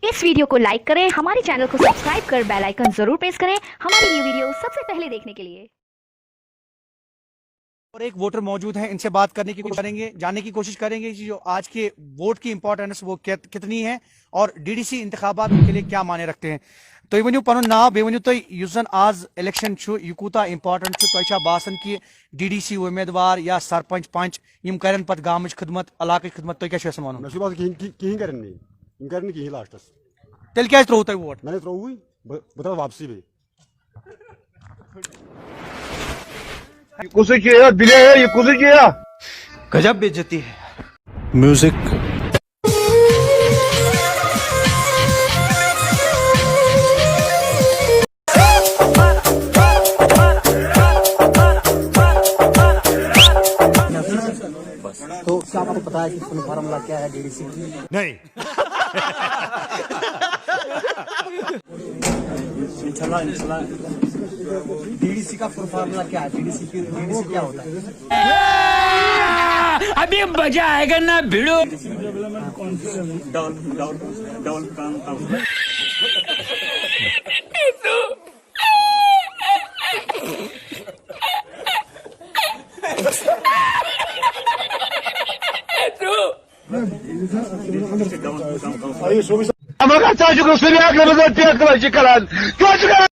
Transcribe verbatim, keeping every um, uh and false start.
इस वीडियो को लाइक करें, हमारे चैनल को सब्सक्राइब कर बेल आइकन जरूर प्रेस करें हमारी न्यू वीडियो सबसे पहले देखने के लिए। और एक वोटर मौजूद है, इनसे बात करने की कोशिश करेंगे, जानने की कोशिश करेंगे कि जो आज के वोट की इंपॉर्टेंस वो कित, कितनी है और डीडीसी इंतखाबात उनके लिए क्या मायने रखते हैं। तो ये ؤنِو پنُن ناو، بیٚیہِ ؤنِو تُہۍ یُس زن آز الیکشن چھُ، یہِ کوٗتاہ امپورٹنٹ چھُ؟ تۄہہِ چھا باسان کہِ ڈی ڈی سی امیدوار یا سرپنچ پنچ یِم کرن پتہٕ گامٕچ خدمت، علاقٕچ خدمت؟ تۄہہِ کیٛاہ چھُ یژھان ونُن؟ مےٚ چھُ باسان کِہیٖنۍ کِہیٖنۍ کِہیٖنۍ کرن نہٕ یِم۔ یِم کرن نہٕ کِہیٖنۍ لاسٹس۔ تیٚلہِ کیٛازِ ترٛووُ تۄہہِ ووٹ؟ مےٚ نے ترٛووُے، بہٕ بہٕ ترٛاوٕ واپسٕے بیٚیہِ۔ کُسُے چیٖز بِلے ہے، یہِ کُسُے چیٖز؟ गजब बेइज्जती है। म्यूजिक। तो क्या आपको पता है कि फुल फॉर्मूला क्या है डीडीसी की? नहीं। डीडीसी का फुल फॉर्मूला क्या है? डीडीसी की डीडीसी क्या होता है? अभी मजा आएगा ना भिड़ो। مگر ژٕ چھُکھ نہٕ سُہ لیکھ نہٕ ژٕ ٹیکھ کَران، ژٕ چھُکھ